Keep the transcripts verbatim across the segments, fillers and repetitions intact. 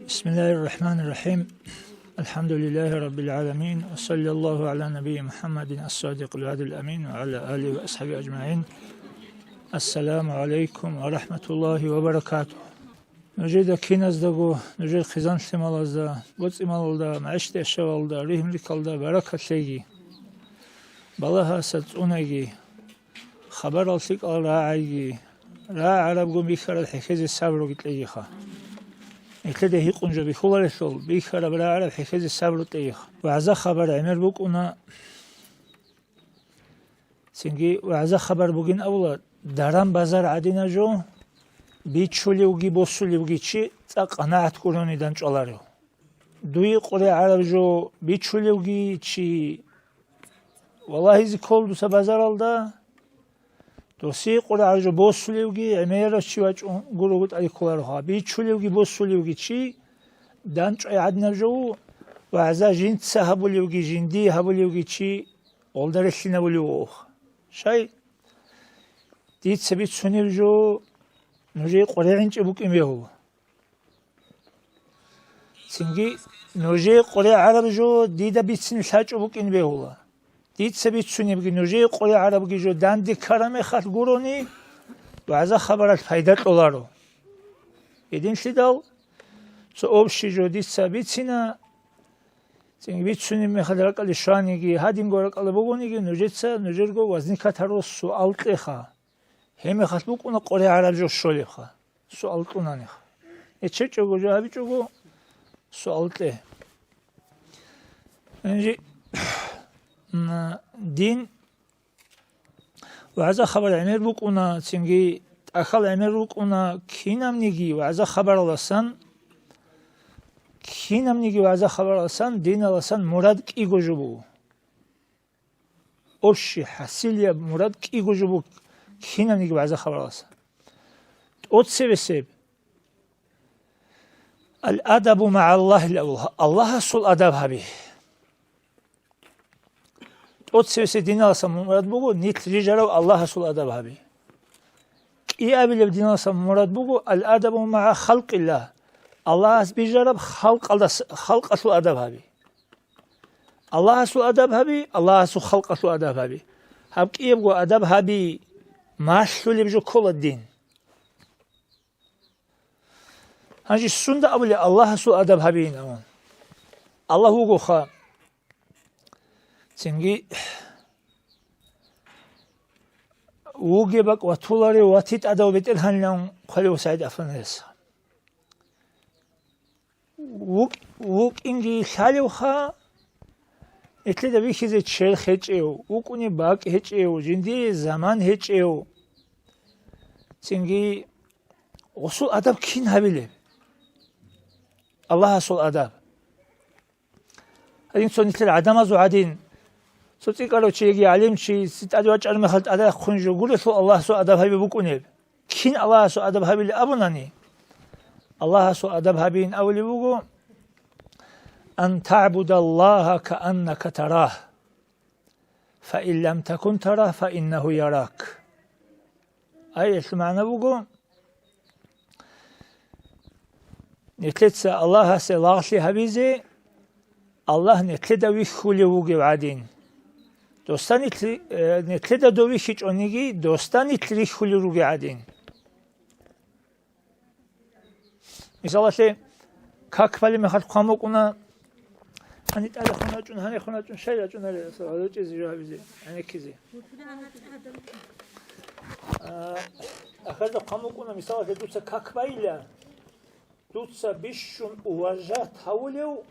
بسم الله الرحمن الرحيم. الحمد لله رب العالمين. وصلى الله على نبي محمد الصادق الوعد الأمين وعلى آله وأصحابه أجمعين. السلام عليكم ورحمة الله وبركاته. Нужеда киназдаго, нужер хъизан-лъималазда, боцӀи-малалда, магӀишат-яшавалда, ригьин-рихьалда баракат лъеги, балагьаса цӀунаги, хабарал лъикӀал рагӀайги, рагӀарабгун бихьараб хӀехьезе сабруги кьегиха. Нилъеда гьикъун жо бихьуларелъул, бихьараб рагӀараб хӀехьезе сабру кьегиха. ВагӀза-хабар гӀемер букӀуна. Цинги вагӀза-хабар бугин абула, даран-базар гӀадинаб жо, бичулевги босулевги чи цӀакъ къанагӀат гурони дандчӀваларев. Дуе къваригӀараб жо бичулевги чи, валагьизе ккол дуца базаралда, досие къваригӀараб жо босулевги гӀемерав чи вачӀун гурого тӀаде кколароха. Бичулевги босулевги чи дандчӀвай гӀадинаб жо ву, вагӀза жинца гьабулевги жиндие гьабулевги чи гъолда релълъинабулев вугоха. Щай? Дица бицунеб жо нужее къваригӀинчӀеб букӀин бегьула. Цинги нужее къваригӀараб жо дида бицине лъачӀеб букӀин бегьула. Дица бицунебги нужее къваригӀарабги жо данде ккараб мехалъ гурони, вагӀза-хабаралъ пайда кьоларо. Гьединлъидал цо общий жо дица бицина, цинги бицунеб мехалъ ракӀалде щваниги, гьадинго ракӀалда бугониги, нужеца нужерго возникать гьарурал суал кьеха. Гьеб мехалъ букӀуна къваригӀараб жо щолебха, суал кьунаниха. ГьечӀого жо гьабичӀого, суал кье. Гьанже, м, дин, вагӀза-хабар гӀемер букӀуна, цинги тӀахьал гӀемер рукӀуна, кинабниги вагӀза-хабараласан, кинабниги вагӀза-хабараласан, диналасан мурад кӀиго жо буго. Общий хӀасилияб мурад кӀиго жо буго кинабниги вагӀза-хабараласан. ТӀоцебесеб, ал-адабу магӀаллагьил аввал, Аллагьасул адаб гьаби. ТӀоцебесеб диналасан мурад буго нилъ рижарав Аллагьасул адаб гьаби. КӀиабилеб диналасан мурад буго ал-адабу магӀа халкъиллагь, Аллагьас бижараб халкъалдас-, халкъалъул адаб гьаби. Аллагьасул адаб гьаби, Аллагьасул халкъалъул адаб гьаби. Гьаб кӀиябго адаб гьаби малъулеб жо ккола дин. Гьанже сунда абулеб Аллагьасул адаб гьабиин абун? Аллагь вугоха. Цинги вугеб бакӀ ватуларев вати тӀадав БетӀергьанилан хъвалев СагӀид Афанасица. ВукӀ-, вукӀинги лъалевха, нилъеда вихьизе черх гьечӀев, вукӀуни бакӀ гьечӀев, жиндие заман гьечӀев. Цинги гъусул адаб кин гьабилеб? Аллагьасул адаб. Гьадин цо нилъер гӀадамазул гӀадин, цо цӀикӀкӀарав чи яги гӀалимчи ци тӀаде вачӀараб мехалъ тӀаде рахъун жо гурелъул Аллагьасул адаб гьабизе букӀунеб. Кин Аллагьасул адаб гьабилеб абунани, Аллагьасул адаб гьабиин абулеб буго: «Ан таъбудаллагьа кааннака тарагь, фа ин лам такун тарагь, фа иннагьу ярак». Аялъул магӀна буго, нилъеца Аллагьасе лагълъи гьабизе, Аллагь нилъеда вихьулев вугев гӀадин. Досда нилъ-, э, нилъеда дов вихьичӀониги, досда нилъ рихьулел ругел гӀадин. Мисалалъе, как балеб мехалъ хъван букӀуна, гьаниб тӀаде хун рачӀун, гьаниб хун рачӀун, щай рачӀунарел, гьалачӀезе жо гьабизе, гӀенеккизе. А, ахирда хъван букӀуна, мисалалъе, дуца как байила, дуца бищун уважать гьавулев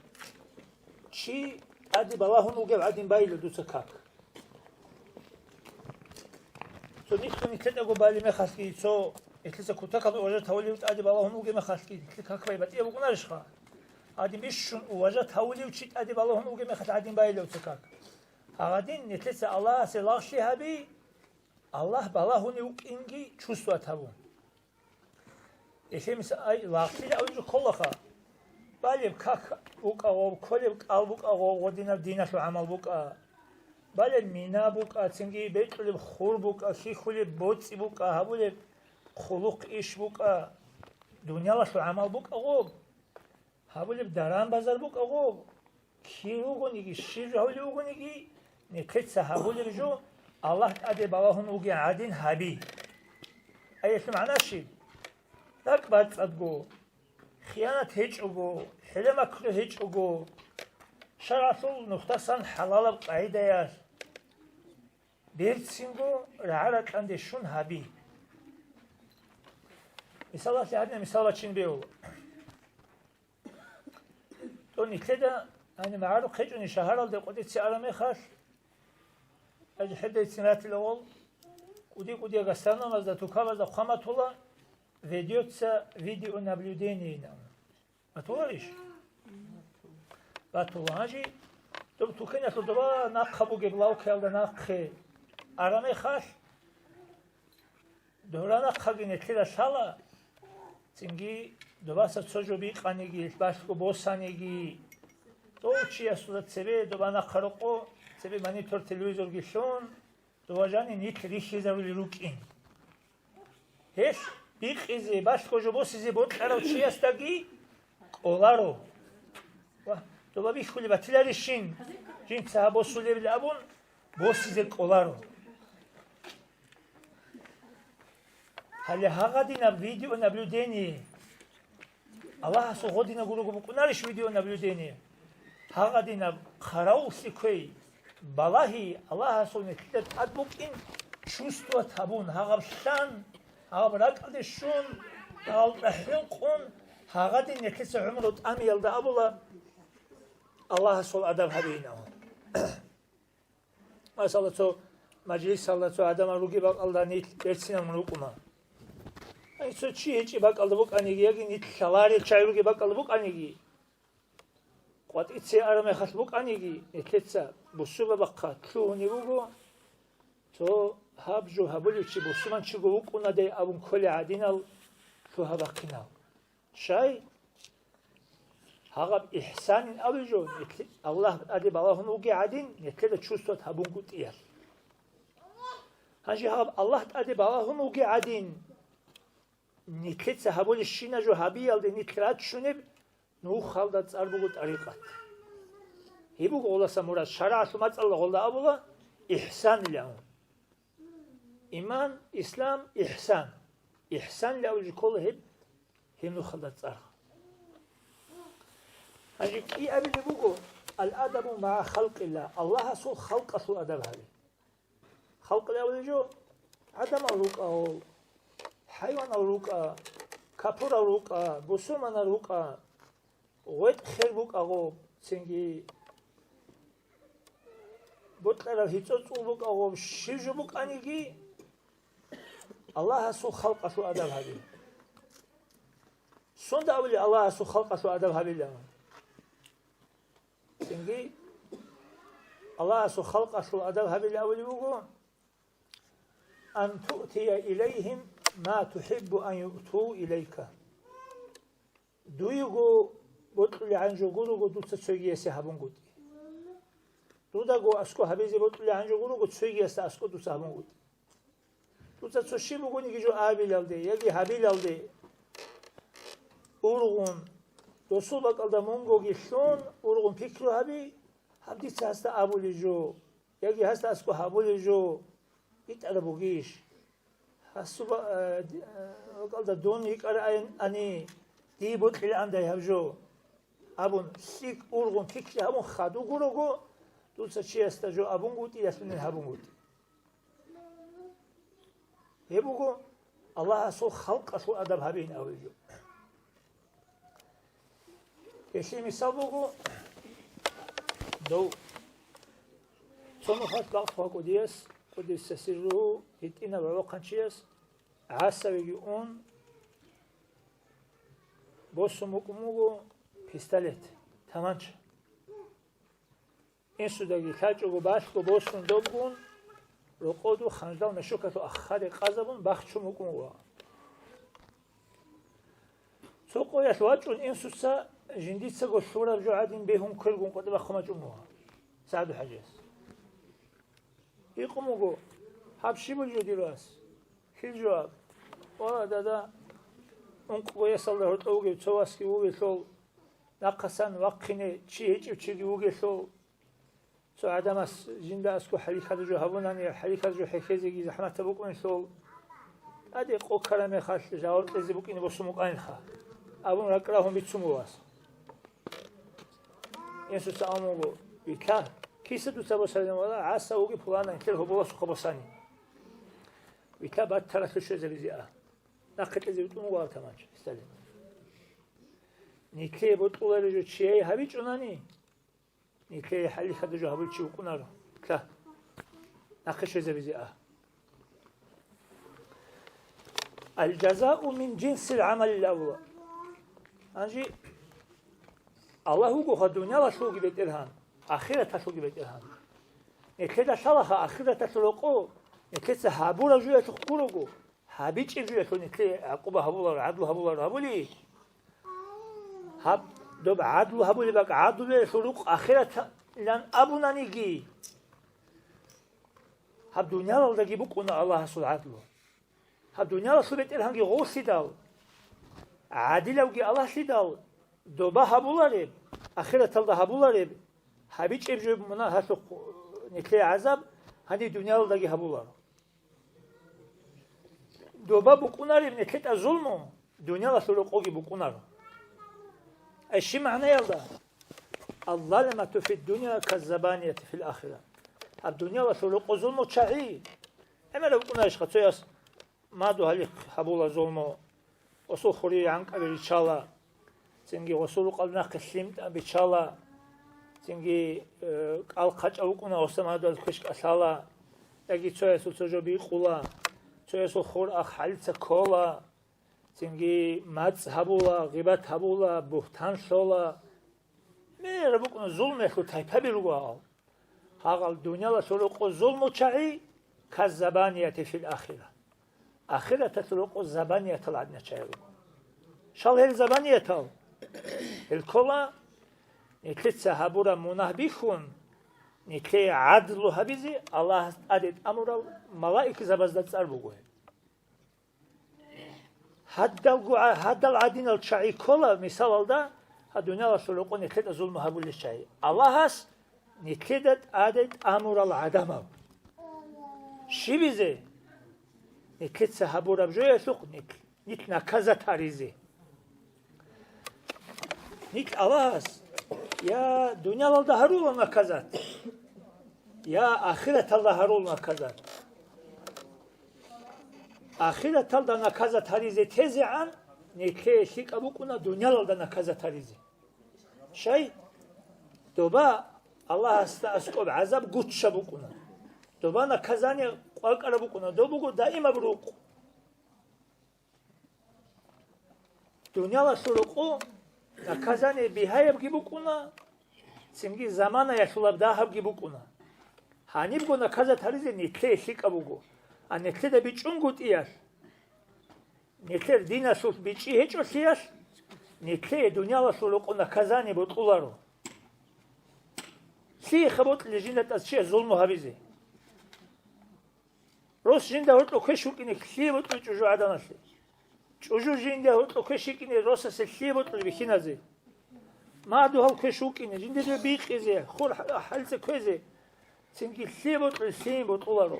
чи тӀаде балагьун вугев гӀадин байила дуца как. Цо нилъго нилъедаго балеб мехалъги, цо нилъеца кутакалда уважать гьавулев тӀаде балагьун вугеб мехалъги, нилъер как бай батӀияб букӀунарищха? Гьадин бищун уважать гьавулев чи тӀаде балагьун вугеб мехалъ гьадин байила дуца как. Гьагъадин нилъеца Аллагьасе лагълъи гьаби, Аллагь балагьунев вукӀинги чувствовать гьабун. Гьелъие мисал, ай, лагълъи абулеб жо кколаха. Балеб как букӀа гъоб, кколеб кӀал букӀа гъоб, гъодинаб диналъул гӀамал букӀа. Балеб мина букӀа, цинги бекьулеб хур букӀа, хьихьулеб боцӀи букӀа, гьабулеб хъулухъ иш букӀа, дуниялалъул гӀамал букӀа гъоб. гьабулеб даран-базар букӀа гъоб, кир ругониги, щиб жо гьабулев вугониги, нилъеца гьабулеб жо Аллагь тӀаде балагьун вугев гӀадин гьаби. Аялъул магӀна щиб? РакӀбацӀцӀадго, хиянат гьечӀого, хӀилла-макру гьечӀого, шаргӀалъул нухдасан хӀалалаб къагӀидаялъ, берцинго рагӀа-ракьанде щун гьаби. Мисалалъе гьадинаб мисал бачине бегьула. То нилъеда, гьаниб магӀарухъ гьечӀони шагьаралде къватӀире араб мехалъ, гьанже хӀедайцин ратила гъол, кӀуди-кӀудияв гастрономазда, тукабазда хъван батула, ведётся видеонаблюдение, ина. Батуларищ? Батула. Гьанже доб туканалъул доба нахъа бугеб лавкаялда нахъе араб мехалъ, дора нахъаги нилъеда лъала, цинги добаса цо жо бикъаниги, балъго босаниги, дов чиясда цебе доба нахъа рокъо, цебе монитор, телевизорги лъун, дова жаниб нилъ рихьизарулел рукӀин. Гьелъ бикъизе, балъго жо босизе бокьарав чиясдаги кӀоларо. Ва доба бихьулеб батиларищин, жинца гьаб босулебали абун, босизе кӀоларо. Гьале гьагъадинаб видеонаблюдение, Аллагьасул гъодинаб гурого букӀунарищ видеонаблюдение? Гьагъадинаб хъаравуллъи кквей, балагьи Аллагьасул нилъеда тӀад букӀин чувствовать гьабун, гьагъаб лъан, гьагъаб ракӀалде щун, гьагъалда хӀинкъун, гьагъадин нилъеца гӀумру тӀамиялда абула, Аллагьасул адаб гьабейин абун. Масала, цо мажлисалда цо гӀадамал ругеб бакӀалда нилъ берцинабун рукӀуна. Ай, цо чи гьечӀеб бакӀалда букӀаниги, яги нилъ лъаларел чагӀи ругеб бакӀалда букӀаниги, къватӀире араб мехалъ букӀаниги, нилъеца бусурбабахъа лъугьунеб буго, цо гьаб жо гьабулев чи бусурманчиго вукӀунадай абун кколел гӀадинал лъугьа-бахъинал. Щай? Гьагъаб ихсанин абулеб жо, нилъ-, Аллагь тӀаде балагьун вугев гӀадин, нилъеда чувствовать гьабунгутӀиялъ. Гьанже гьаб Аллагь тӀаде балагьун вугев гӀадин, нилъеца гьабулебщинаб жо гьабиялде нилъ раччунеб нухалда цӀар буго тӀарикъат. Гьеб буго гъолдаса мурад, шаргӀалъул мацӀалда гъолда абула ихсанилан. Иман, ислам, ихсан. Ихсанилан абулеб жо ккола гьеб, гьеб нухалда цӀар. Гьанже кӀиабилеб буго: «Ал-адабу магӀа халкъилла», Аллагьасул халкъалъул адаб гьаби. Халкъ абулеб жо гӀадамал рукӀа, гьайванал рукӀа, капурал рукӀа, бусурманал рукӀа, гъветӀ-хер букӀа гъоб, цинги бокьараб гьицӀо-цӀул букӀа гъоб, щиб жо букӀаниги, Аллагьасул халкъалъул адаб гьаби. Сунда абули Аллагьасул халкъалъул адаб гьабилан? Цинги Аллагьасул халкъалъул адаб гьабилан абулеб буго: «Ан туътия илайгьим ма тухӀиббу ан юъту илайка». Дуего бокьулегӀан жо гурого дуца цогиясе гьабунгутӀи. Дудаго аскӀо гьабизе бокьулегӀан жо гурого цогиясда аскӀо дуца гьабунгутӀи. Дуца цо щиб бугониги жо абилалде яги гьабилалде ургъун, досул бакӀалда мунгоги лъун, ургъун пикру гьаби, гьаб дица гьасда абулеб жо, яги гьасда аскӀо гьабулеб жо битӀараб бугищ? Гьасул ба-, э, ди-, э, бакӀалда дун йикӀарай ани, дие бокьилаандай гьаб жо, абун, лъикӀ ургъун пикри гьабун хадув гурого, дуца чиясда жо абунгутӀи, ялъунин гьабунгутӀи. Гьеб буго Аллагьасул халкъалъул адаб гьабин абулеб жо. Гьелъие мисал буго, дов цо нухалъ бакъ вакӀудияс, къуддиса сирругьу, гьитӀинаб гӀолохъанчияс гӀасавиги ун, босун букӀун буго пистолет, таманча. Инсудаги лъачӀого балъго босун добгун, рокъоду ханждал машукалъул ахаде къазабун бахчун вукӀун вуго. Цо къоялъ вачӀун инсуца жиндицаго лъураб жо гӀадин бегьун квергун къватӀиб бахъун вачӀун вуго СагӀду-хӀажияс. Гьикъун вуго: «Гьаб щиб буго, дир вас? Кир жо гьаб?» «О, дада, ункъго ясалда гьоркьов вугев цо васги вугелъул, Нахъасан вахъине чи гьечӀев чиги вугелъул, цо гӀадамас жинда аскӀо хӀалихьаде жо гьабунани, хӀалихьаде жо хӀехьезеги захӀматаб букӀунелъул, тӀаде къо ккараб мехалъ жаваб кьезе букӀине босун букӀанилха, абун ракӀ рагьун бицун буго гьас. Инсуца абун буго: «Витла, киса дуца босарилан вала, гӀаса вуги пуланан ккел гьоболасухъа босани». Витла баттаралъур щвезабизе а. Нахъе кьезе витӀун вуго гьав таманча, Сталин. Нилъее бутӀулареб жо чияе гьабичӀунани, нилъее хӀалихьаде жо гьабулев чи вукӀунаро. Кла. Нахъе щвезабизе а. Аль-жазау мин жинсил гӀамалил авла. Гьанже Аллагь вугоха дуниялалъулги БетӀергьан, ахираталъулги БетӀергьан. Нилъеда лъалаха ахираталъул рокъо, нилъеца гьабураб жуялъухъ гурого. ГьабичӀеб жуялъул нилъее гӀакъуба гьабуларо, гӀадлу гьабуларо гьабули, гьаб доб гӀадлу гьабулеб бакӀ гӀадлуялъул рукъ ахиратилан абунаниги, гьаб дуниялалдаги букӀуна Аллагьасул гӀадлу. Гьаб дуниялалъул БетӀергьанги гъолъидал, гӀадилавги Аллагьлъидал, доба гьабулареб, ахираталда гьабулареб, гьабичӀеб жо мунагьалъухъ нилъее гӀазаб гьаниб дуниялалдаги гьабуларо. Доба букӀунареб нилъеда зулму, дуниялалъул рокъоги букӀунаро. Ай щиб магӀнаялда? Алзаламату фиддуния каззабанияти фил ахира. Гьаб дуниялалъул рокъо зулму чагӀи. ГӀемераб букӀунарищха цояс мадугь гьалихъ гьабула зулму, гъосул хуриял гӀанкӀаби риччала, цинги гъосул рукъалда нахъе лъимтӀа биччала, цинги, э, кӀал хъачӀав вукӀуна гъосда мадугьал квеш кӀалъала, яги цоясул цо жо бикъула, цоясул хур ахъ хӀалица ккола, цинги мацӀ гьабула, гъибат гьабула, бугьтан лъола. Мера букӀуна зулмуялъул тайпаби руго гьал. Гьагъал дуниялалъул рокъо зулму чагӀи, каззабанияти фил ахира. Ахираталъул рокъо забаниятал гӀадина чагӀи руго. Щал гьел забаниятал? Гьел ккола, нилъеца гьабураб мунагь бихьун, нилъее гӀадлу гьабизе Аллагьас тӀаде тӀамурал малаикзабазда цӀар буго гьеб. Гьадалго гӀа-, гьадал гӀадинал чагӀи ккола, мисалалда, гьа дуниялалъул рокъо нилъеда зулму гьабулел чагӀи. Аллагьас нилъеда тӀаде тӀамурал гӀадамал. Щибизе? Нилъеца гьабураб жоялъухъ нилъ, нилъ наказат гьаризе. Нилъ Аллагьас я дуниялалда гьарула наказат, я ахираталда гьарула наказат. Ахираталда наказат гьаризе тезегӀан, нилъее лъикӀаб букӀуна дуниялалда наказат гьаризе. Щай? Доба Аллагьасда аскӀоб гӀазаб гуччаб букӀуна. Доба наказание къвакӀараб букӀуна. Доб буго даимаб рукъ. Дуниялалъул рокъо наказание бигьаябги букӀуна, цинги заманаялъулаб дагьабги букӀуна. Гьанибго наказат гьаризе нилъее лъикӀаб буго, а нилъеда бичӀчӀунгутӀиялъ, нилъер диналъулъ бичӀчӀи гьечӀолъиялъ, нилъее дуниялалъул рокъо наказание бокьуларо. Лъиеха бокьулеб жинда тӀад чияс зулму гьабизе? Рос жинда гьоркьо квеш вукӀине лъие бокьулеб чӀужу гӀаданалъе? ЧӀужу жинда гьоркьо квеш йикӀине росасе лъие бокьулеб бихьиназе? Мадугьал квеш вукӀине, жинда бикъизе, хур хӀалица кквезе, цинги лъие бокьулеб лъие бокьуларо.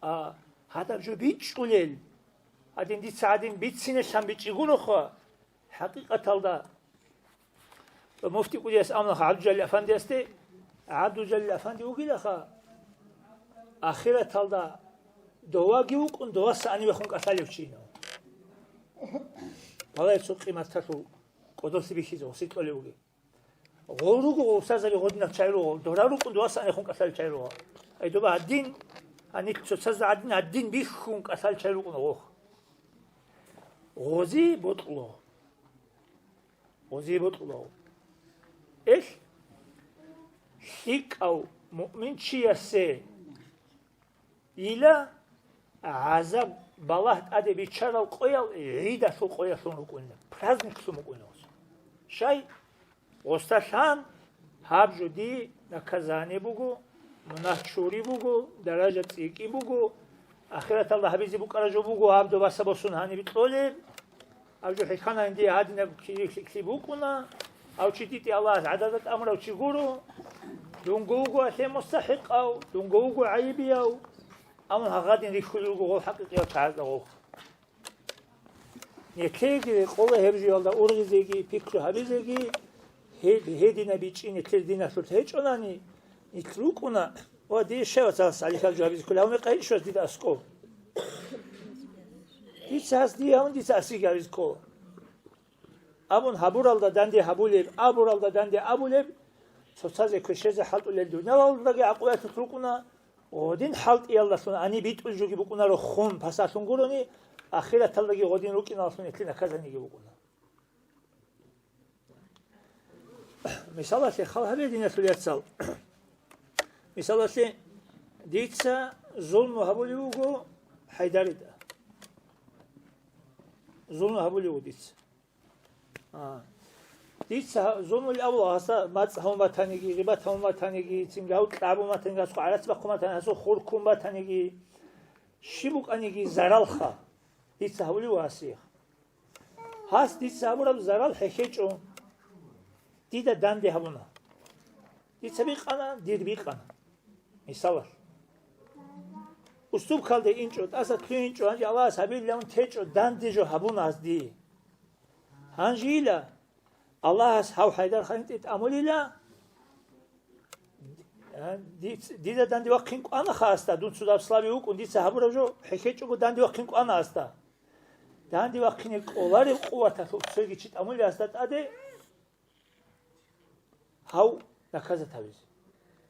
А гьадаб жо бичӀчӀулел, гьадин дица гьадин бицине лъан бичӀчӀи гуроха, хӀакъикъаталда. Ва муфти кӀудияс амлаха ГӀабдулжалил Афандиясде, ГӀабдулжалил Афанди вугилаха, ахираталда доваги вукӀун, доваса гьанивехун кӀалъалев чи. Балай цо къиматалъул кӀодолъи бихьизе гъосие кьолев вугев. Гъол руго гъосазаби гъодинал чагӀи руго, дора рукӀун доваса гьанивехун кӀалъалев чагӀи руго. Ай доба гьадин, гьанил цоцазда гьадин, гьадин бихьун кӀалъалев чагӀи рукӀуна гъох. Гъози бокьуларо. Гъози бокьуларо. Эл, лъикӀав муъминчиясе йила гӀазаб балагь тӀаде биччарал къоял гӀидалъул къоялъун рукӀуна, праздниклъун букӀуна гъос. Щай? Гъосда лъан, гьаб жо дие наказание буго, мунагь чури буго, даража цӀикӀкӀи буго, ахираталда гьабизе букӀараб жо буго, гьаб добаса босун гьаниб кьолеб. Аб жо хӀикана гьанде гьадинаб кири-, кири букӀуна, гьав чи дитӀи Аллагьас гӀадада тӀамурав чи гуро, дунго вуго гьалъе мустахӀикъав, дунго вуго гӀайибияв, амма гьагъадин рихьулел руго гъол хӀакъикъиял чагӀазда гъов. Нилъееги рекъола гьеб жоялда ургъизеги, пикру гьабизеги, гьеб-, гьединаб бичӀчӀи нилъер диналъулъ гьечӀонани, нилъ рукӀуна ва дие щай вацас гьалихьал жо гьабизе ккола, гьав мекъи гьечӀищ дида аскӀов. Дица гьас дие гьавун дица асиги гьабизе ккола. Абун гьабуралда данде гьабулеб, абуралда данде абулеб, цоцазе квешезе хӀалтӀулел дуниялалдаги гӀакъуялъулъ рукӀуна, гъодин хӀалтӀиялдалъун гьаниб битӀул жоги букӀунаро хун пасалъун гурони, ахираталдаги гъодин рукӀиналъун гьелъин наказаниеги букӀуна. Мисалалъе, хал гьабе, диналъул яцал. Мисалалъе, дица зулму гьабулев вуго ХӀайдарида. Зулму гьабулев вуго дица. А. Дица гьа-, зулмули абула, гьасда мацӀ гьавун батаниги, гъибат гьавун батаниги, цинги гьав кьабун батаниги, гьасухъ гӀарац бахъун батаниги, гьасухъ хур ккун батаниги, щиб букӀаниги заралха дица гьавулев вуго гьасие. Гьас дица гьабураб зарал хӀехьечӀо. Дида данде гьабуна. Дица бикъана, дир бикъана. Мисалалъ. Уступкалде инчӀо, тӀаса лъугьинчӀо, гьанже Аллагьас гьабилилан течӀо, данде жо гьабуна гьас дие. Гьанжейила, Аллагьас гьав ХӀайдар-ханитӀи тӀамулила, а, диц-, дида данде вахъин кӀванаха гьасда, дун цо даб слабый вукӀун, дица гьабураб жо хӀехьечӀого данде вахъин кӀвана гьасда. Данде вахъине кӀолареб къуваталъул цоги чи тӀамулила гьасда тӀаде, гьав наказат гьабизе.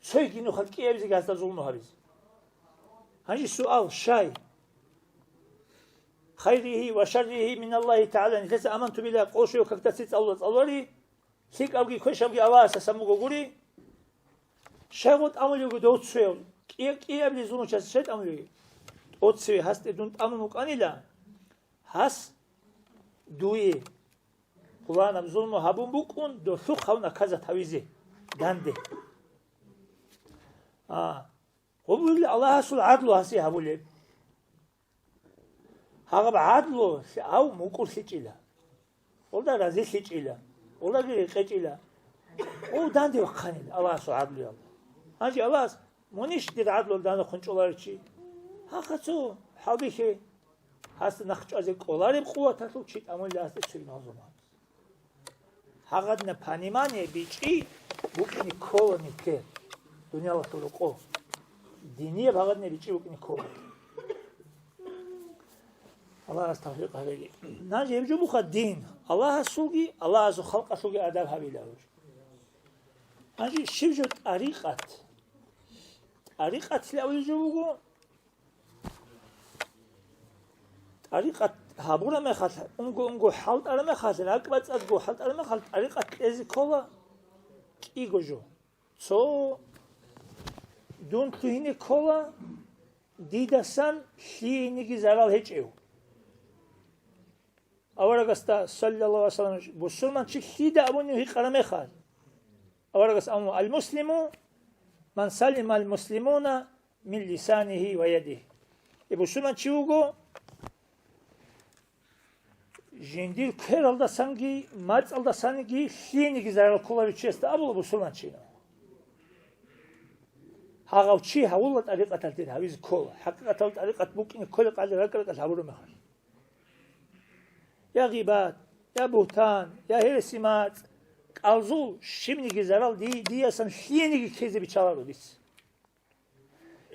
Цойги нухалъ кӀиабизе гьазда зулму гьабизе. Гьанже суал, щай? Хайригьи ва шарригьи миналлагьи тагӀала, нилъеца аманту билла къошуев какдаси цӀалула цӀалуари, лъикӀабги квешабги Аллагьасасан буго гури. Щай гъо тӀамулев вуго дов цояв? КӀи-, кӀиабиле зулмучасе щай тӀамулев вуго? ТӀоцеве гьасде дун тӀамун вукӀанила, гьас дуе пуланаб зулму гьабун букӀун, долъухъ гьав наказат гьавизе данде. А, гьобулли Аллагьасул гӀадлу гьасие гьабулеб. Гьагъаб гӀадлу гьав мукӀурлъичӀила, гьелда разилъичӀила, гьелдаги рекъечӀила. Гьев данде вахъанила Аллагьасул гӀадлуялда. Гьанже Аллагьас Мунищ дир гӀадлуялда нахъун чӀоларев чи? Гьанха цо хӀалбихье, гьасда нахъ чӀвазе кӀолареб къуваталъул чи тӀамулила гьасда цоги мазлумат. Гьагъадинаб понимание бичӀчӀи букӀине ккола нилъер дуниялалъул рокъо. Динияб гьагъадинаб бичӀчӀи букӀине ккола. Аллагьас тавфикъ гьабеги. Наж гьеб жо буха дин. Аллагьасулги, Аллагьасул халкъалъулги адаб гьабила гьеб жо. Гьанже щиб жо тӀарикъат? ТӀарикъатли абулеб жо буго, тӀарикъат гьабураб мехалъ, унго-унго хӀалтӀараб мехалъ, ракӀбацӀцӀадго хӀалтӀараб мехалъ, тӀарикъат кьезе ккола кӀиго жо. Цо дун лъугьине ккола дидасан лъиениги зарал гьечӀев. Аварагасда, саллаллагьу гӀалайгьи ва саллам, бусурманчи лъида абунев гьикъараб мехалъ, аварагас абуна: «Ал-муслиму ман салимал муслимуна мин лисанигьи ва ядигьи». Э, бусурманчи вуго, жиндир квералдасанги мацӀалдасанги лъиениги зарал кколарев чиясда абула бусурманчи. Гьагъав чи гьавула тӀарикъаталде гьавизе ккола, хӀакъикъаталда тӀарикъат букӀине ккола къале ракӀ-ракӀалъ гьабураб мехалъ. Я гъибат, я бугьтан, я гьереси мацӀ, кӀалзул щибниги зарал ди-, диясан лъиениги ккезе биччаларо дица.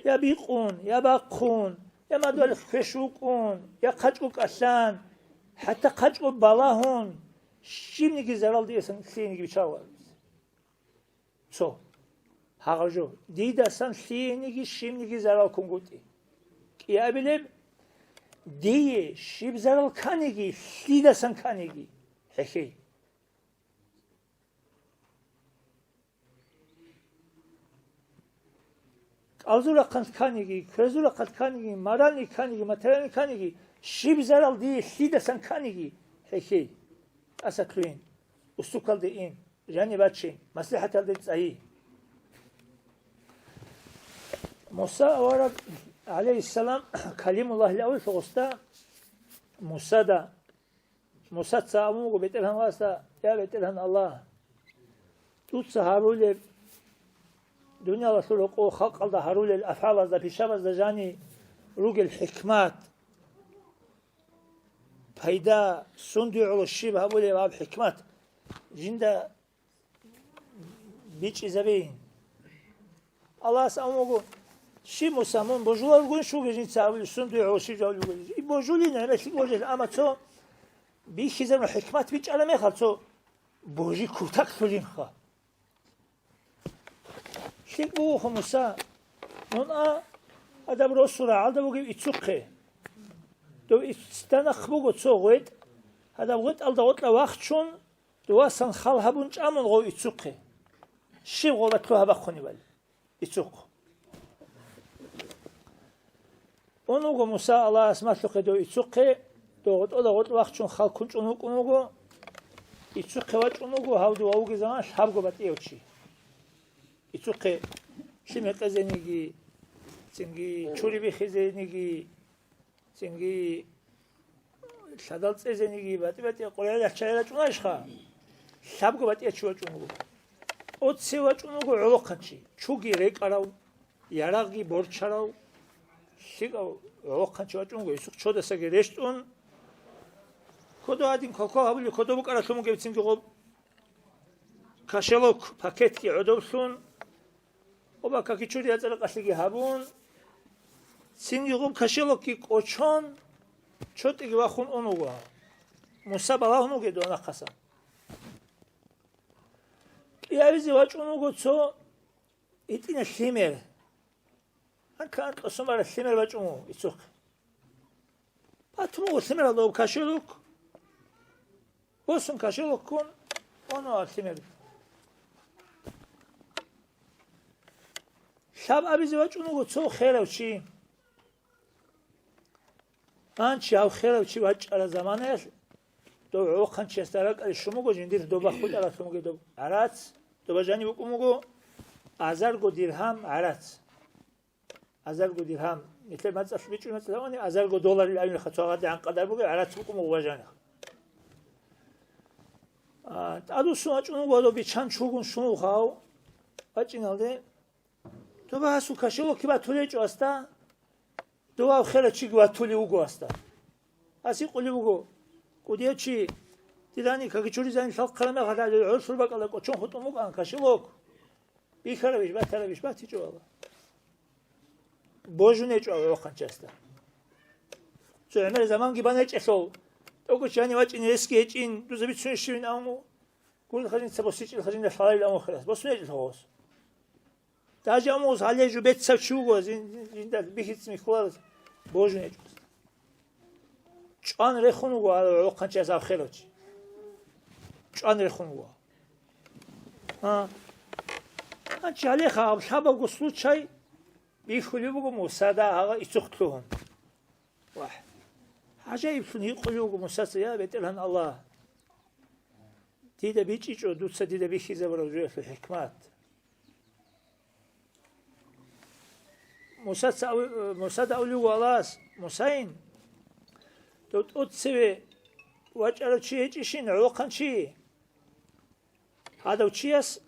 Я бикъун, я бахъун, я мадугьалихъ квеш вукӀун, я хъачӀго кӀалъан, хӀатта хъачӀго балагьун, щибниги зарал диясан лъиениги биччаларо дица. Цо. Гьагъаб жо. Дидасан лъиениги щибниги зарал ккунгутӀи. КӀиабилеб, дие щиб зарал кканиги, лъидасан кканиги, хӀехьей. КӀалзул рахъалъ кканиги, кверзул рахъалъ кканиги, моральный кканиги, материальный кканиги, щиб зарал дие лъидасан кканиги, хӀехьей. ТӀаса лъугьин, устукалде ин, жаниб бачин, маслихӀаталде цӀайи. Муса авараг, гӀалайгьиссалам, Калимуллагьил авлалъ гъосда Мусада Мусаца абун буго БетӀергьан Аллагьасда: «Я БетӀергьан Аллагь, дуца гьарулеб, дуниялалъул рокъов халкъалда гьарулел афгӀалазда, пишабазда жани ругел хӀикмат, пайда, сундуе гӀоло щиб гьабулеб гьаб хӀикмат жинда бичӀчӀизабейин». Аллагьас абун буго: «Щиб, Муса, мун божуларгун щуги жинца абулеб, сундуе гӀоло щиб жавулеб?» И божулин гӀемерлъи божел, амма цо бихьизабун хӀикмат бичӀчӀараб мехалъ, цо божи кутакалъулинха. ЛъикӀ бугоха, Муса, мун а, гьадаб росу рагӀалда бугеб ицухъе. Дов иццда нахъ буго цо гъветӀ, гьадаб гъветӀалда гъоркьа вахчун, довасан хал гьабун чӀамун гъов ицухъе. Щиб гъоба лъугьа бахъунебали? Ицухъ. Ун вуго Муса Аллагьас малъухъе дов ицухъе, дов гъотӀола гъоркь вахчун хал ккун чӀун вукӀун вуго. Ицухъе вачӀун вуго гьав дова вугезаман лъабго батӀияв чи. Ицухъе лъимер къезениги, цинги чури бихизениги, цинги лъадал цӀезениги, батӀи-батӀи къоргӀел раччайил рачӀунайищха? Лъабго батӀиячи вачӀун вуго. Оцев вачӀун вуго гӀолохъанчи, чуги рекӀарав, ярагъги борчарав, лъикӀав гӀолохъанчи вачӀун вуго, гьесухъ чодасаги рещтӀун. Кодо гьадин квалквал гьабулеб, кодо букӀаралъун бугеб цинги гъоб кошелок, пакетги гӀодоблъун, оба какичури яцӀаракъалъиги гьабун, цинги гъоб кошелокги кӀочон, чотӀиги вахун ун вуго. Муса балагьун вугев дов нахъасан. КӀиабизе вачӀун вуго цо гьитӀинаб лъимер. Анкьа-анкьа сумараб лъимер бачӀун вуго ицухъе. Батун вуго лъимералда гьаб кошелок. Босун кошелок ккун, ун вуго лъимер. Лъаб абизе вачӀун вуго цо херав чи. Гьанчи гьав херав чи вачӀараб заманаялъ, дов гӀолохъанчиясда ракӀалде щун буго, жиндир доба хутӀаралъун бугеб доб гӀарац, доба жаниб букӀун буго азарго диргьам гӀарац. Азарго диргьам, нилъер мацӀалъ бичӀчӀулеб мацӀалъ абуни, азарго долларил абунха, цо гьадигӀан къадар бугеб гӀарац букӀун буго бажаниха. А, тӀадвуссун вачӀун вуго гьадав биччан чугун щун вугев, вачӀиналде, доба гьасул кошелокги батулечӀо гьасда, дов гьав херав чиги ватулев вуго гьасда. Гьас гьикъулев вуго: «КӀудияв чи, дидани какичуризани лъалхъараб мехалъ гӀолъул бакӀалда кӀочон хутӀун букӀана кошелок. Бихьарабищ, батарабищ, батичӀо», — ала. Божун гьечӀо гӀолохъанчиясда. Цо гӀемер заманги бан гьечӀелъул, тӀокӀав чи гьанив вачӀине ресги гьечӀин, дуза бицунищ щивин абун, гурелха жинца босичӀелха жинда лъаларил абун хирас. Босун гьечӀелъул гъос. Даже амуз гьале жо бецав чи вуго, жин-, жин-, жинда бихьица михьулараз божун гьечӀо. ЧӀван рехун вуго гьав гӀолохъанчияс гьав херав чи. ЧӀван рехун вуго. А. Гьанчи гьалеха гьаб лъабабго случай бихьулеб буго Мусада гьагъа ицухъ лъугьун. Вагь. ГӀажаиблъун гьикъулев вуго Мусаца: «Я БетӀергьан Аллагь, дида бичӀчӀичӀо дуца дида бихьизабураб жоялъул хӀикмат». Мусаца ав-, Мусада авлуго Аллагьас: «Мусайин, дов тӀоцеве вачӀарав чи гьечӀищин, гӀолохъанчи? Гьадав чияс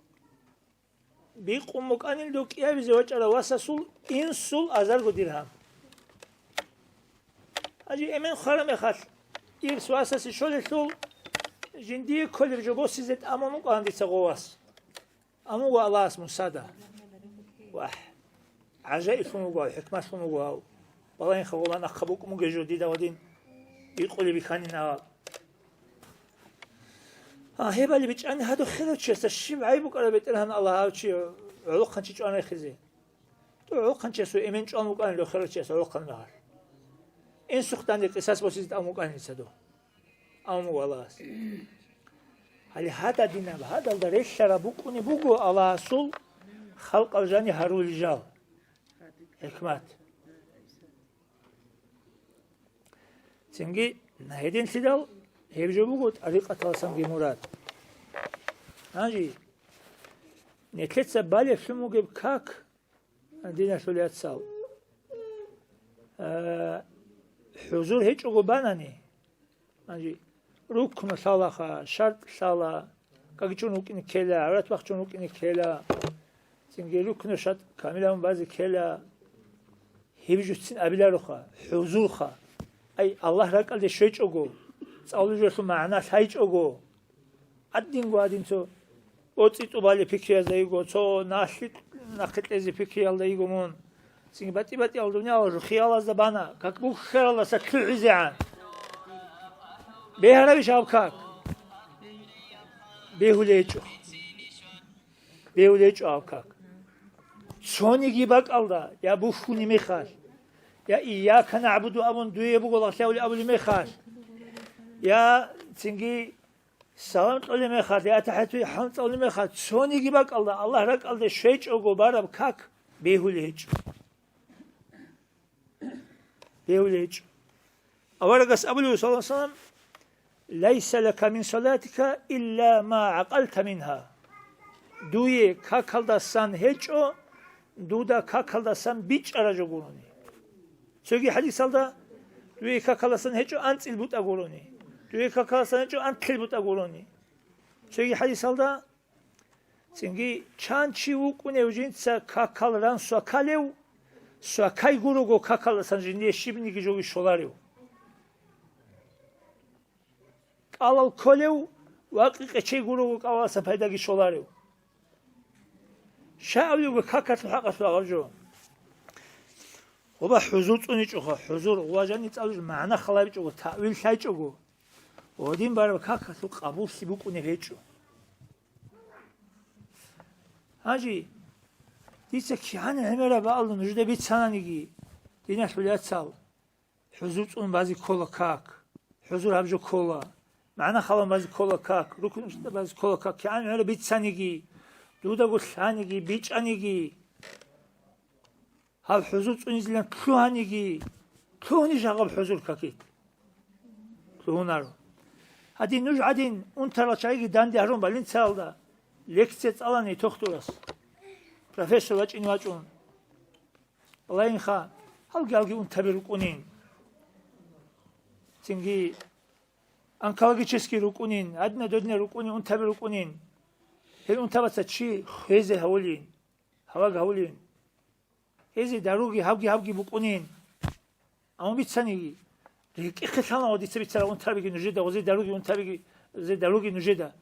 бикъун букӀанил дов кӀиабизе вачӀарав васасул инсул азарго диргьам». Гьанже эмен хвараб мехалъ, ирс васасе щолелъул, жиндие кколеб жо босизе тӀамун вукӀана дица гъов вас. Амма ва Аллагьас Мусада: «Вагь, гӀажаиблъун вуго гьав, хӀикматлъун вуго гьав. Балагьинха гъолан ахъа букӀун бугеб жо дида гьадин бикъулеб бихьанин гьав». А, гьебали бичӀчӀани гьадухъ хирав чиясда щиб гӀайиб букӀараб, БетӀергьан Аллагь, гьав чи гӀолохъанчи чӀван рехизе? ТӀо гӀолохъанчиясул эмен чӀван вукӀанило хирав чияс гӀолохъан мегъалъ. Инсухъ данде къисас босизе тӀамун вукӀанин дица дов. Амма ва Аллагьас. Гьале гьададинаб, гьадалда релълъараб букӀунеб буго Аллагьасул халкъал жани гьарулел жал. ХӀикмат. Цинги гьединлъидал гьеб жо буго тӀарикъаталдасанги мурад. Гьанже нилъеца балеблъун бугеб как, диналъул яцал, а, хӀузур гьечӀого банани, гьанже Рукну лъалаха, шартӀ лъала, какичӀун вукӀине ккела, гӀаврат бахчун вукӀине ккела, цинги рукну шартӀ камилабун базе ккела. Гьеб жуцин абилароха, хӀузурха. Ай, Аллагь ракӀалде щвечӀого, цӀалужалъул магӀна лъайчӀого, гьадинго гьадин цо боцӀи тӀубали пикриязда йиго, цо налъи нахъе кьезе пикриялда йиго мун. Цинги батӀи-батӀиял дуниял рухиялазда бана, как бухьаралдаса лъугӀизегӀан. Бегьарабищ гьаб как? Бегьулей гьечӀо. Бегьулей гьечӀо гьаб как. Цониги бакӀалда, я бухьуни мехалъ, я «Ийяка нагӀбуду» абун дуе буго лагълъи абули мехалъ, я цинги салам кьолеб мехалъ, я ТахӀияту хӀалцӀалеб мехалъ, цониги бакӀалда Аллагь ракӀалде щвечӀого бараб как бегьулей гьечӀо. Бегьулей гьечӀо. Аварагас абулев, саллаллагьу гӀалайгьи вассалам: «Лайса лака мин салатика илла ма гӀакъалта мингьа». Дуе какалдасан гьечӀо, дуда какалдасан бичӀчӀараб жо гурони. Цоги хӀадисалда: «Дуе какалдасан гьечӀо анцӀил бутӀа гурони, дуе какалдасан гьечӀо анлъил бутӀа гурони». Цоги хӀадисалда: «Цинги чан чи вукӀунев жинца какал ран свакалев, свакай гурого какалдасан жиндие щибниги жоги щоларев». КӀалал кколев ва къи-къечей гурого кӀалалдасан пайдаги щоларев. Щай абулеб какалъул хӀакъалъулъ гьаб жо? Гъоба хӀузур цӀуничӀоха, хӀузур, гъоба жаниб цӀалуж магӀна халабичӀого, таъвил лъайчӀого, гьадин бараб какалъул къабуллъи букӀунеб гьечӀо. Гьанже дица кигӀан гӀемераб бакӀалда нужеда бицананиги, диналъул яцал, хӀузур цӀун базе ккола как, хӀузур гьаб жо ккола, магӀна халаб базе ккола как, рукну базе ккола как, кигӀан гӀемераб бицаниги, дудаго лъаниги, бичӀчӀаниги. Гьаб хӀузур цӀунизилан лъугьаниги, лъугьунищ гьаб хӀузур какил? Лъугьунаро. Гьадин нуж гӀадин унтарал чагӀиги данде гьарун больницаялда лекция цӀалани тухтурас. Профессор вачӀине вачӀун. Аллагьинха, гьалги-гьалги унтаби рукӀунин. Цинги онкологический рукӀунин, гьадинал-додинал рукӀунин, унтаби рукӀунин. Гьел унтабаца чи хвезе гьавулин, гьаваг гьавулин. Гьезие даруги гьабги-гьабги букӀунин. Амма бицаниги, рекӀехъе лъала ва дица бицараб унтарабиги нужеда, гъозе даруги унтарабиги, гъозе даруги нужеда.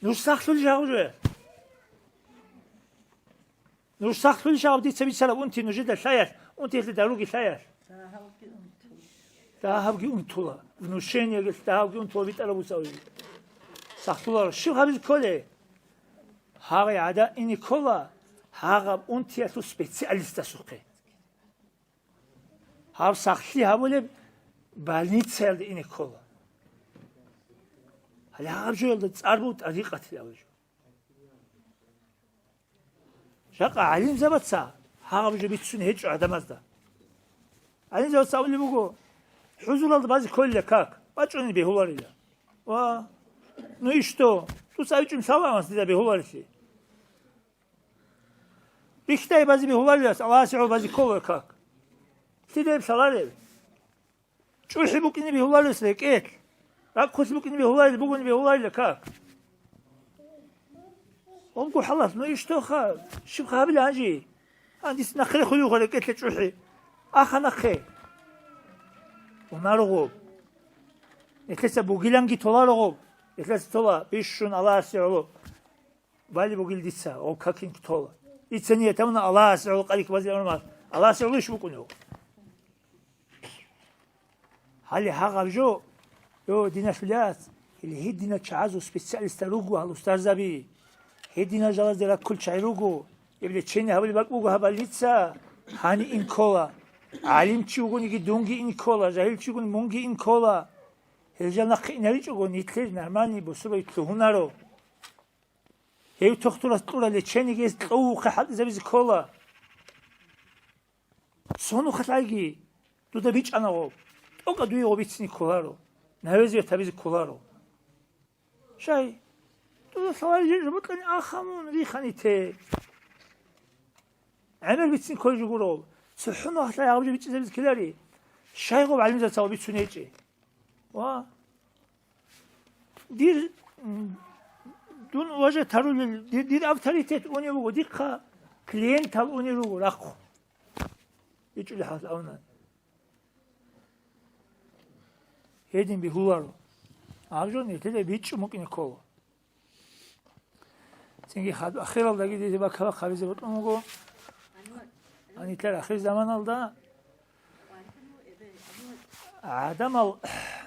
Нуж сахлъулищ гьаб жо? Нуж сахлъулищ гьаб дица бицараб унти нужеда лъаялъ, унтиялъе даруги лъаялъ? Дагьабги унтула. Внушениеги дагьабги унтула битӀараб буцаулел. Сахлъуларо. Щиб гьабизе кколей? Гьагъи гӀада ине ккола гьагъаб унтиялъул специалистасухъе. Гьаб сахлъи гьабулеб больницаялда ине ккола. Гьале гьаб жоялда цӀар буго тӀарикъатил абулеб жо. Жакъа гӀалимзабаца гьагъаб жо бицун гьечӀо гӀадамазда. ГӀалимзабаца абулеб буго, хӀузуралда базе кколила как, бачӀунани бегьуларила. Ва, ну и что? Дуца абичӀун лъала аванс дида бегьуларелъи. Рихьдай базе бегьуларилас Аллагьасе гӀоло базе ккола как. Лъидаяб лъалареб? ЧӀухӀи букӀине бегьуларес рекӀелъ, ракӀ хъулъи букӀине бегьуларел бугони бегьуларила как. Гъобго хӀалалъ, ну ишдоха, щибха гьабила гьанже? Гьандис нахъе хулевха рекӀелъе чӀухӀи. Аха нахъе. Унарого. Нилъеца бугиланги толарого. Нилъеца тола, бищун Аллагьасе гӀоло. Бали бугил дица, гъов какин тола. Дица ният гьавуна Аллагьасе гӀоло къарихь базе амру мал. Аллагьасе гӀоло иш букӀунев. Гьале гьагъаб жо, о, диналъул яц, гьеле гьединал чагӀазул специалистал руго гьал устарзаби. Гьединал жалазде раккул чагӀи руго. Гьеб лечение гьабулеб бакӀ буго гьаб больница, гьани ин ккола. ГӀалимчи вугониги дунги ин ккола, жагьилчи вугони мунги ин ккола. Гьел жал нахъе инаричӀого, нилъер нормальный бусурбаби лъугьунаро. Гьев тухтурас кьурал лечениеги гьез кьовухъе хӀалтӀизабизе ккола. Сонухъалъайги дуда бичӀчӀана гъоб. ТӀокӀаб дуе гъоб бицине кколаро, навезе гьабизе кколаро. Щай? Дуда лъалари жо-, жо бокьани ахамун рихани те. ГӀемер бицин кколеб жо гуро. ЦохӀо нухалъ гьаб жо бичӀчӀизабизе ккелари. Щай гъоб гӀалимзабаца гъоб бицун гьечӀеб? Ва? Дир, м, дун уважать гьарулел, дир, дир авторитет унев вуго, дихъа клиентал унел руго рахъун. БичӀчӀулеб хӀал авна. Гьедин бегьуларо. Абжо нилъеда бичӀчӀун букӀине ккола. Цинги хад-, ахиралдаги диде бакала хъабизе бокьун буго. Гьанилъер ахир заманалда гӀадамал,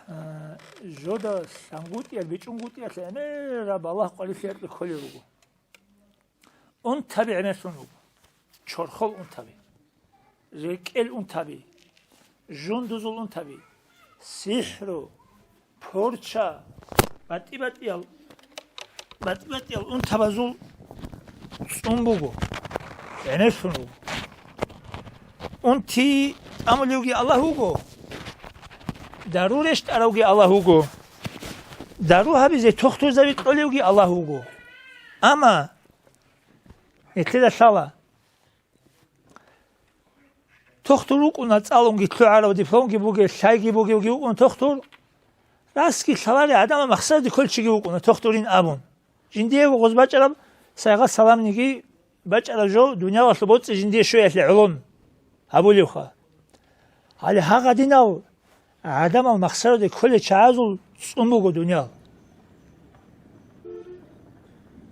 э, жода лъангутӀиялъ, бичӀчӀунгутӀиялъ гӀемераб балагь къварилъиялъе кколел руго. Унтаби гӀемерлъун руго. Чорхол унтаби, рекӀел унтаби, жундузул унтаби, сихӀру, порча, батӀи-батӀиял, батӀи-батӀиял унтабазул цӀун буго, гӀемерлъун руго. Унти тӀамулевги Аллагь вуго, дару рещтӀаравги Аллагь вуго, дару гьабизе тохтурзаби кьолевги Аллагь вуго. Амма гьелъила лъала. Тохтур вукӀуна, цӀалунги лъугӀарав, дипломги бугев, лъайги бугевги вукӀуна тохтур. Расги лъаларел гӀадамал махсараде кколев чиги вукӀуна тохтурин абун. Жиндиего гъоз бачӀараб сайгъат-саламниги бачӀараб жо дуниялалъул боцӀи жиндие щвеялъе гӀолон гьабулевха. Гьале гьагъадинал гӀадамал махсараде кколел чагӀазул цӀун буго дуниял.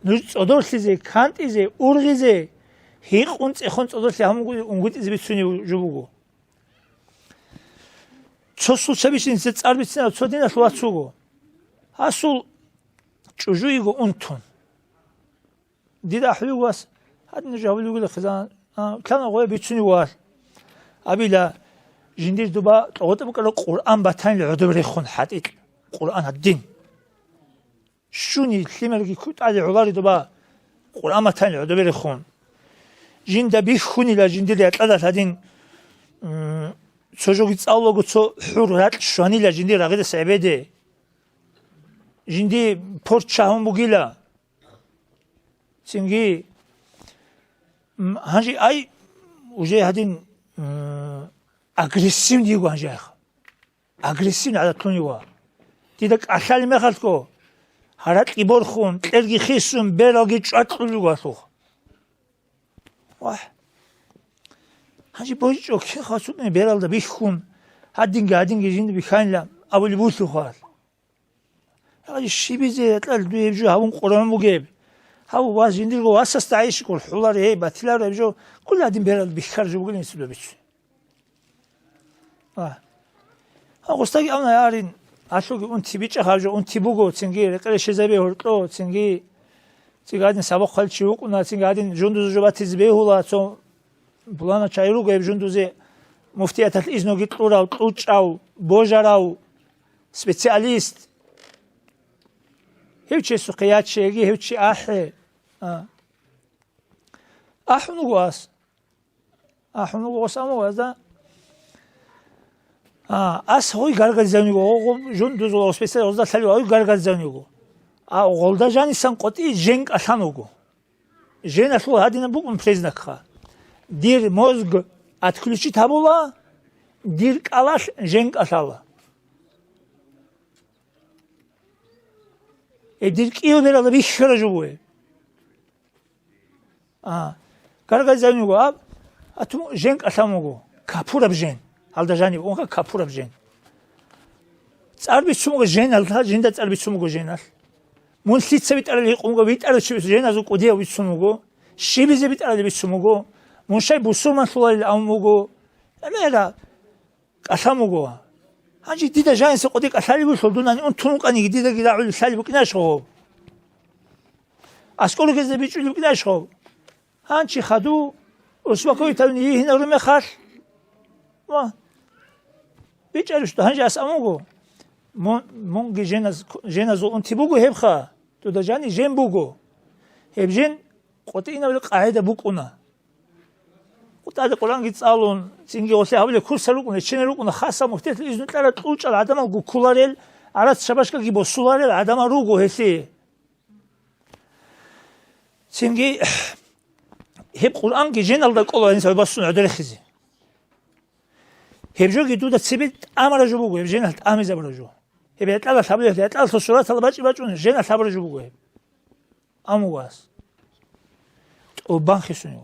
Нуж цӀодорлъизе, кантӀизе, ургъизе, гьикъун цӀехон цӀодорлъи гьамунго унгутӀизе бицунеб жо буго. Цо случай бицин, цӀар бицинав цо диналъ вац вуго. Гьасул чӀужу йиго унтун. Дида ахӀулев вас, гьадин жо гьабулев вугила хизан, а, кана гъоя бицунев вал. Абила, жиндир дуба кьогъотӀа букӀараб Къуръан батанил гӀодоб рехун хӀатӀикь. Къуръан гьадин. Щуни лъималги кутӀазе гӀолари дуба Къуръан батанил гӀодоб рехун. Жинда бихьунила жиндир якьалда гьадин, м, цо жоги цӀалулаго цо хӀур ракь щванила жиндир рагъидаса гӀебеде. Жинди порчагьун бугила. Цинги, м, гьанже ай, уже гьадин, м, агрессивный йиго гьанже айха. Агрессивный гӀадатлъун йиго. Дида кӀалъалеб мехалъго, гьаракьги борхун, кьерги хисун, бералги чӀвакьулел руго гьалъухъ. Вагь. Гьанже божичӀо кин хасукьне бералда бихьун, гьадинги, гьадинги жинда бихьанила абулеб бугелъулха. Гьай, щибизе гьекъал дуе гьеб жо гьабун къургьун бугеб? Гьав вас жиндирго васасда гӀайщикӀур хӀулар, гьей, батиларо гьеб жо, ккола гьадин берал бихьар жо бугилан гьесулаб бицун. А. Гьав гъустаги абуна, ярин, гьалъуги унти бичӀа гьаб жо, унти буго, цинги рекъелъ щезабе гьоркьо, цинги, цинги гьадин сабахъ хъвалев чи вукӀуна, цинги гьадин жундуз жо батизе бегьула, цо пулана чагӀи руго гьеб жундузе муфтияталъ изнуги кьурав, кьучӀав, божарав, специалист. Гьев чесухъе яче, яги гьев чи ахӀе. А. АхӀун вуго ас. АхӀун вуго ас, амма вазда. А, ас гъой гаргадизавни вуго, гъо-, гъо-, жундузул специалист гъозда лъалев гъой гаргадизавни вуго. А гъолда жанисан къотӀи жен кӀалъан вуго. Женалъул гьадинаб букӀун признакха. Дир мозг отключить гьабула, дир кӀалалъ жен кӀалъала. Э, дир кӀиго бералда бихьара жо бугеб. А, гаргадизавни вуго аб, а тун жен кӀалъан вуго. Капураб жен. Гьалда жаниб унха капураб жен. ЦӀар бицун буго женалъ, жинда цӀар бицун буго женалъ. Мун лъица битӀарал гьикъун буго, битӀарав чи женазул кӀудияв бицун вуго, щибизе битӀарали бицун буго, мун щай бусурманлъуларил абун буго. ГӀемера кӀалъан буго. Гьанже дида жаниса къотӀи кӀалъалеб бугелъул, дунани унтун вукӀаниги, дидаги рагӀули лъалеб букӀинарищ гъов? АскӀор гезда бичӀчӀулеб букӀинарищ гъов? Гьанчи хаду, успокоить гьавине йигьинарун мехалъ. Ва, бичӀчӀарищ, гьанже ас абун буго. Мун, мунги женаз-, женазул унти буго гьебха, дуда жани жен буго. Гьеб жен къотӀинабли къагӀида букӀуна. КъутӀаде Къуръанги цӀалун, цинги гъолъи гьабулеб курсал рукӀуна, чинал рукӀуна, хасал муфтияталъ изну кьарал кьучӀал гӀадамал гуккуларел, гӀарац шабашкаги босуларел гӀадамал руго гьелъие. Цинги гьеб Къуръанги женалда кӀола гьениса бассун гӀодорехизе. Гьеб жоги дуда цебе тӀамара жо буго, гьеб женалъ тӀамизабура жо. Гьеб якьалда лъабулеб, якьалдалъул суратал бачӀи-бачӀун жена лъабураб жо буго гьеб. Амугас. ТӀубан хисунев.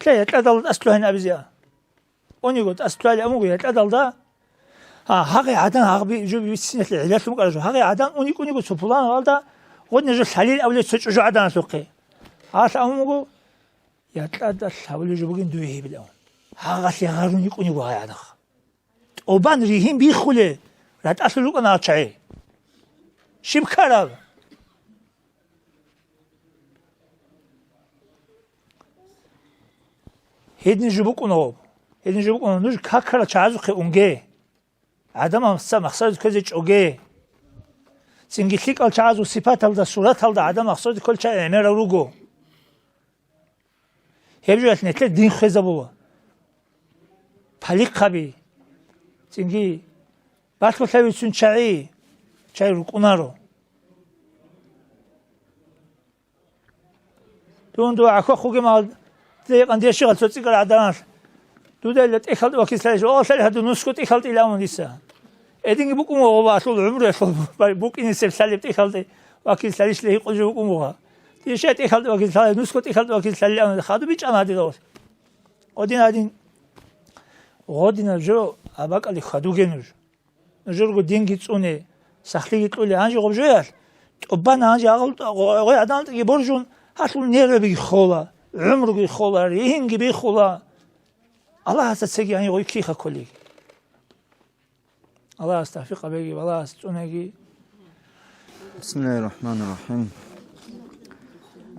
Лъе якьалдал тӀас лъугьайин абизе а. Униго тӀас лъугьайин амуго якьалдалда. А, гьагъи гӀадан, гьагъби жо бицинелъе гӀиллалъун букӀараб жо. Гьагъи гӀадан уникӀуниго цо пуланалда, гъодин жо лъалил абулеб цо чӀужу гӀаданалъухъе. Гьалъ амуго, якьалда лъабулеб жо бугин дуе гьебилан. Гьагъалъе гъарун йикӀуниго гьай гӀадаха. ТӀубан ригьин биххулел ратӀалъул рукӀана гьал чагӀи. Щиб ккараб? Гьедин жо букӀуна гьоб. Гьедин жо букӀуна, нуж какарал чагӀазухъе унге. ГӀадамал махса-, махсаразе кквезе чӀоге. Цинги лъикӀал чагӀазул сипаталда, сураталда гӀадамал махсаразе кколел чагӀи гӀемерал руго. Гьеб жоялъ нилъер дин хвезабула. Палихъаби, цинги балъголъабицун чагӀи, чагӀи рукӀунаро. Дун дуда гӀахьахъугемал, дие къандешигъал цо цӀикӀкӀарал гӀаданалъ. Дуда ила тӀехьалда вакиллъарищ, о, лъали гьадур нусго тӀехьалда ила амун дица. Эдинги букӀун вуго, алъул гӀумруялъул букӀинисеб лъалеб тӀехьалда вакиллъарищ ле гьикъулжи букӀун вуго. Диша тӀехьалда вакиллъарай, нусго тӀехьалда вакиллъарилан хадуб бичӀчӀана гьадинав. Гъодин гьадин, гъодинаб жо абакӀалде хьвадуге нуж. Нужерго динги цӀуне, сахлъиги кьуле. Гьанже гъоб жоялъ, тӀубан гьанже гъой гӀадамалдаги боржун, гьалъул нервабиги хола, гӀумруги хола, ригьинги бихула. Аллагьасда цеги гьанже гъой киха кколеги. Аллагьас тавфикъ гьабеги, Аллагьас цӀунеги. بسم الله الرحمن الرحيم.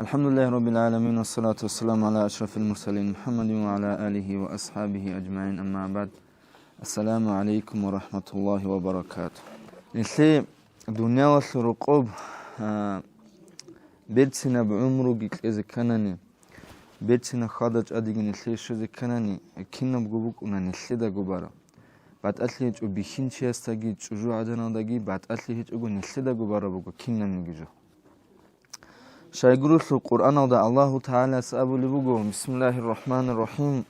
الحمد لله رب العالمين، والصلاة والسلام على أشرف المرسلين محمد وعلى آله وأصحابه أجمعين، أما بعد. السلام عليكم ورحمة الله وبركاته. Нилъее дуниялалъул рокъоб, а, берцинаб гӀумруги кьезе кканани, берцинаб хьвада-чӀвадиги нилъее щвезе кканани, кинабго букӀуна нилъедаго бараб. БатӀалъи гьечӀо бихьинчиясдаги, чӀужугӀаданалдаги батӀалъи гьечӀого нилъедаго бараб буго кинабниги жо. Щайгурелъул Къуръаналда Аллагьу ТагӀалас абулеб буго, بسم الله الرحمن الرحيم: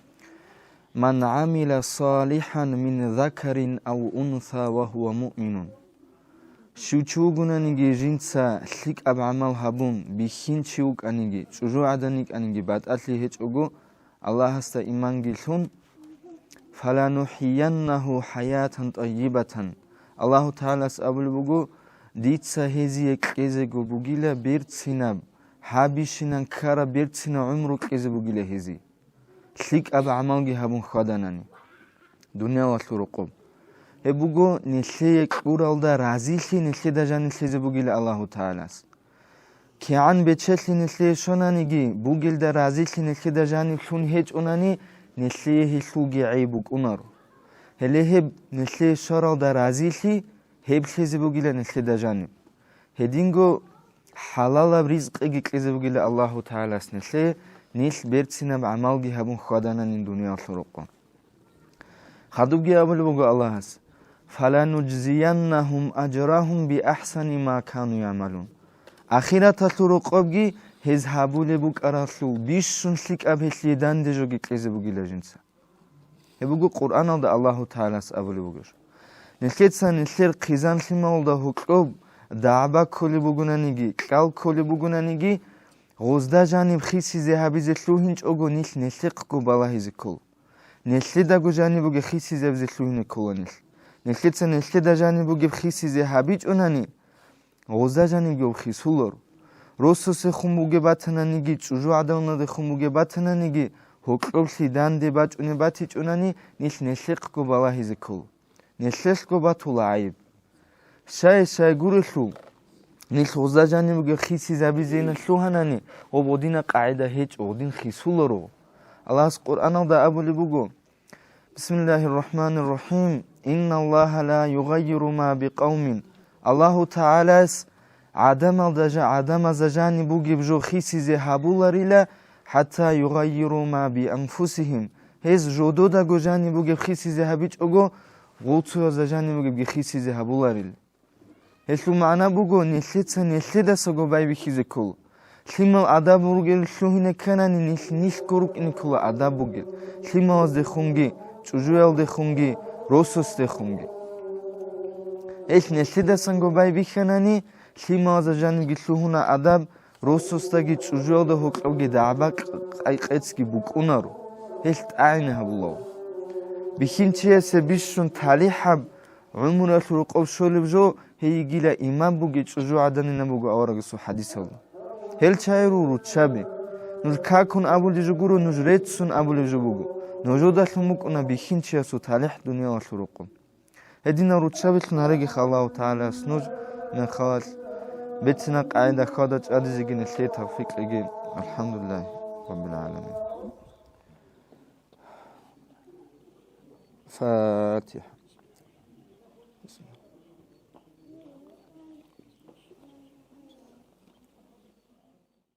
من عمل صالحا من ذكر أو أنثى وهو مؤمن. Щив чи вугонаниги жинца лъикӀаб гӀамал гьабун, бихьинчи вукӀаниги, чӀужугӀадан йикӀаниги батӀалъи гьечӀого, Аллагьасда иманги лъун, فلنحيينه حياة طيبة. Аллагьу ТагӀалас абулеб буго, дица гьезие кьезего бугила берцинаб, гьабищинан ккараб берцинаб гӀумру кьезе бугила гьезие. ЛъикӀаб гӀамалги гьабун хьваданани. Дуниялалъул рокъоб. Гьеб буго нилъее кьуралда разилъи нилъеда жаниб лъезе бугила Аллагьу ТагӀалас. КигӀан бечелъи нилъее щонаниги, бугелда разилъи нилъеда жаниб лъун гьечӀонани, нилъее гьелъулги гӀей букӀунаро. Гьеле гьеб нилъее щваралда разилъи, гьеб лъезе бугила нилъеда жаниб. Гьединго хӀалалаб ризкъиги кьезе бугила Аллагьу ТагӀалас нилъее, нилъ берцинаб гӀамалги гьабун хьвадананин дуниялалъул рокъоб. Хадубги абулеб буго Аллагьас: فلنجزينهم أجرهم بأحسن ما كانوا يعملون. Ахираталъул рокъобги гьез гьабулеб букӀаралъул бищун лъикӀаб гьелъие данде жоги кьезе бугила жинца. Гьеб буго Къуръаналда Аллагьу ТагӀалас абулеб бугеб жо. Нилъеца нилъер хъизан-лъималда гьоркьоб дагӀба кколеб бугонаниги, кьал кколеб бугонаниги, гъозда жаниб хисизе гьабизе лъугьинчӀого нилъ нилъехъго балагьизе ккола. Нилъедаго жаниб бугеб хисизабизе лъугьине ккола нилъ. Нилъеца нилъеда жаниб бугеб хисизе гьабичӀонани, гъозда жанибги гьеб хисуларо. Росасехун бугеб батананиги, чӀужугӀаданалдехун бугеб батананиги, гьоркьоблъи данде бачӀунеб батичӀонани, нилъ нилъехъго балагьизе ккола. Нилъелъго батула гӀайиб. Щай-щай гурелъул, нилъ гъозда жаниб бугеб хисизабизейин лъугьанани, гъоб гъодина къагӀида гьечӀо, гъодин хисуларо. Аллагьас Къуръаналда абулеб буго: بسم الله الرحمن الرحيم. إن الله لا يغير ما بقوم. Аллагьу ТагӀалас гӀадамалда жа-, гӀадамазда жаниб бугеб жо хисизе гьабуларила, حتى يغيروا ما بأنفسهم. Гьез жододаго жаниб бугеб хисизе гьабичӀого, гъуцуязда жаниб бугебги хисизе гьабуларил. Гьелъул магӀна буго, нилъеца нилъедасаго байбихьизе ккола. Лъимал адаб бугел лъугьине кканани, нилъ нилъго рукӀине ккола адаб бугел, лъималаздехунги, чӀужуялдехунги, росасдехунги. Гьелъ нилъидасанго байбихьанани, лъималазда жанибги лъугьуна адаб, росасдаги чӀужуялда гьоркьобги дагӀба къайкъецги букӀунаро. Гьелъ тӀагӀине гьабуларо. Бихьинчиясе бищун талихӀаб гӀумруялъул рокъов щолеб жо, гьей йигила иман бугей чӀужугӀаданинаб буго аварагасул хӀадисалда. Гьел чагӀи руго руччаби. Нуж какун абулеб жо гуро, нуж реццун абулеб жо буго. Нужедалъун букӀуна бихьинчиясул талихӀ дуниялалъул рокъоб. Гьединал руччабилъун гьаригиха Аллагьу ТагӀалас нуж мехалъ бицина къагӀида хьвада чӀвадизеги нилъее тавфикъ кьеги. АлхӀамдулиллагьи раббил гӀаламин. Фатиха.